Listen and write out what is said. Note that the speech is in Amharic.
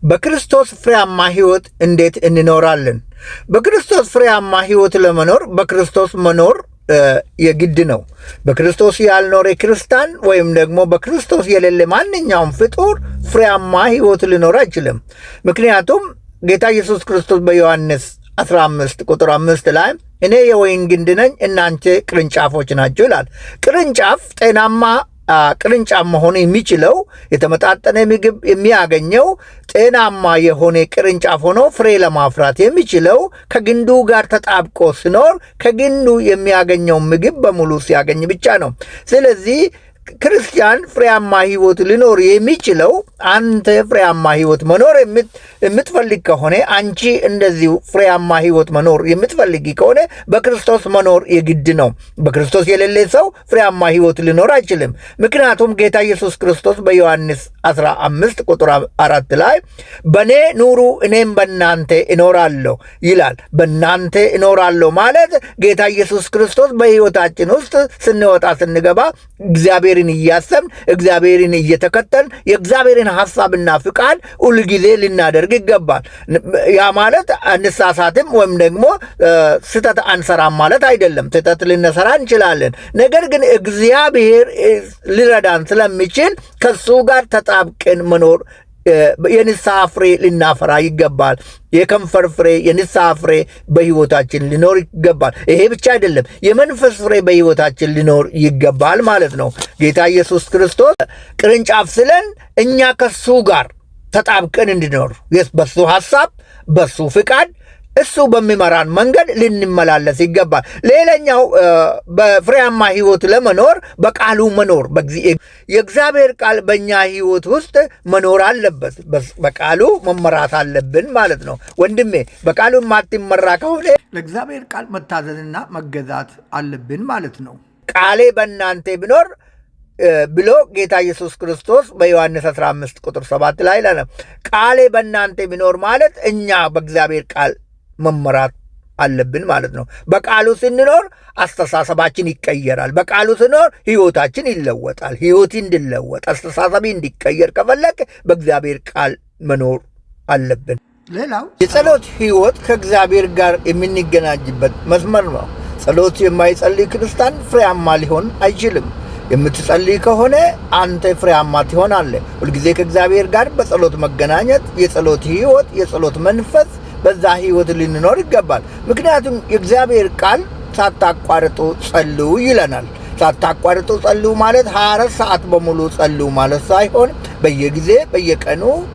በክርስቶስ ፍሬያማ ሕይወት እንዴት እንኖራለን? በክርስቶስ ፍሬያማ ሕይወት ለመኖር በክርስቶስ መኖር የግድ ነው። በክርስቶስ ያልኖረ ክርስቲያን ወይም ደግሞ በክርስቶስ የሌለ ማንኛውም ፍጡር ፍሬያማ ሕይወት ሊኖር አይችልም። ምክንያቱም ጌታ ኢየሱስ ክርስቶስ በዮሐንስ 15 ቁጥር 5 ላይ እኔ የወይን ግንድ ነኝ፣ እናንተ ቅርንጫፎች ናችሁ ይላል። ቅርንጫፍ ጤናማ ቅርንጫፍ መሆን የሚችለው፣ የተመጣጠነ ምግብ የሚያገኘው፣ ጤናማ የሆነ ቅርንጫፍ ሆኖ ፍሬ ለማፍራት የሚችለው ከግንዱ ጋር ተጣብቆ ሲኖር፣ ከግንዱ የሚያገኘው ምግብ በሙሉ ሲያገኝ ብቻ ነው። ስለዚህ ክርስቲያን ፍሬያማ ሕይወት ሊኖር የሚችለው፣ አንተ ፍሬያማ ሕይወት መኖር የምትፈልግ ከሆነ፣ አንቺ እንደዚሁ ፍሬያማ ሕይወት መኖር የምትፈልጊ ከሆነ በክርስቶስ መኖር የግድ ነው። በክርስቶስ የሌለ ሰው ፍሬያማ ሕይወት ሊኖር አይችልም። ምክንያቱም ጌታ ኢየሱስ ክርስቶስ በዮሐንስ 15 ቁጥር 4 ላይ በእኔ ኑሩ፣ እኔም በእናንተ እኖራለሁ ይላል። በእናንተ እኖራለሁ ማለት ጌታ ኢየሱስ ክርስቶስ በሕይወታችን ውስጥ ስንወጣ ስንገባ እግዚአብሔርን እያሰብን፣ እግዚአብሔርን እየተከተልን፣ የእግዚአብሔርን ሐሳብና ፍቃድ ሁልጊዜ ልናደርግ ይገባል። ያ ማለት አንሳሳትም ወይም ደግሞ ስህተት አንሰራም ማለት አይደለም። ስህተት ልንሰራ እንችላለን። ነገር ግን እግዚአብሔር ሊረዳን ስለሚችል ከሱ ጋር ተጣብቀን መኖር፣ የንስሐ ፍሬ ልናፈራ ይገባል። የከንፈር ፍሬ፣ የንስሐ ፍሬ በሕይወታችን ሊኖር ይገባል። ይሄ ብቻ አይደለም፣ የመንፈስ ፍሬ በሕይወታችን ሊኖር ይገባል ማለት ነው። ጌታ ኢየሱስ ክርስቶስ ቅርንጫፍ ስለን እኛ ከሱ ጋር ተጣብቀን እንድኖር፣ በሱ ሐሳብ፣ በሱ ፍቃድ፣ እሱ በሚመራን መንገድ ልንመላለስ ይገባል። ሌላኛው በፍሬያማ ሕይወት ለመኖር በቃሉ መኖር፣ የእግዚአብሔር ቃል በእኛ ሕይወት ውስጥ መኖር አለበት። በቃሉ መመራት አለብን ማለት ነው። ወንድሜ፣ በቃሉ የማትመራ ከሆነ ለእግዚአብሔር ቃል መታዘዝና መገዛት አለብን ማለት ነው። ቃሌ በእናንተ ቢኖር ብሎ ጌታ ኢየሱስ ክርስቶስ በዮሐንስ 15 ቁጥር 7 ላይ ይላል። ቃሌ በእናንተ ቢኖር ማለት እኛ በእግዚአብሔር ቃል መመራት አለብን ማለት ነው። በቃሉ ስንኖር አስተሳሰባችን ይቀየራል። በቃሉ ስንኖር ሕይወታችን ይለወጣል። ሕይወት እንዲለወጥ፣ አስተሳሰቢ እንዲቀየር ከፈለግ በእግዚአብሔር ቃል መኖር አለብን። ሌላው የጸሎት ሕይወት ከእግዚአብሔር ጋር የምንገናኝበት መስመር ነው። ጸሎት የማይጸልይ ክርስቲያን ፍሬያማ ሊሆን አይችልም። የምትጸልይ ከሆነ አንተ ፍሬያማ ትሆናለህ። ሁልጊዜ ከእግዚአብሔር ጋር በጸሎት መገናኘት፣ የጸሎት ሕይወት፣ የጸሎት መንፈስ፣ በዛ ሕይወት ልንኖር ይገባል። ምክንያቱም የእግዚአብሔር ቃል ሳታቋርጡ ጸልዩ ይለናል። ሳታቋርጡ ጸልዩ ማለት 24 ሰዓት በሙሉ ጸልዩ ማለት ሳይሆን በየጊዜ በየቀኑ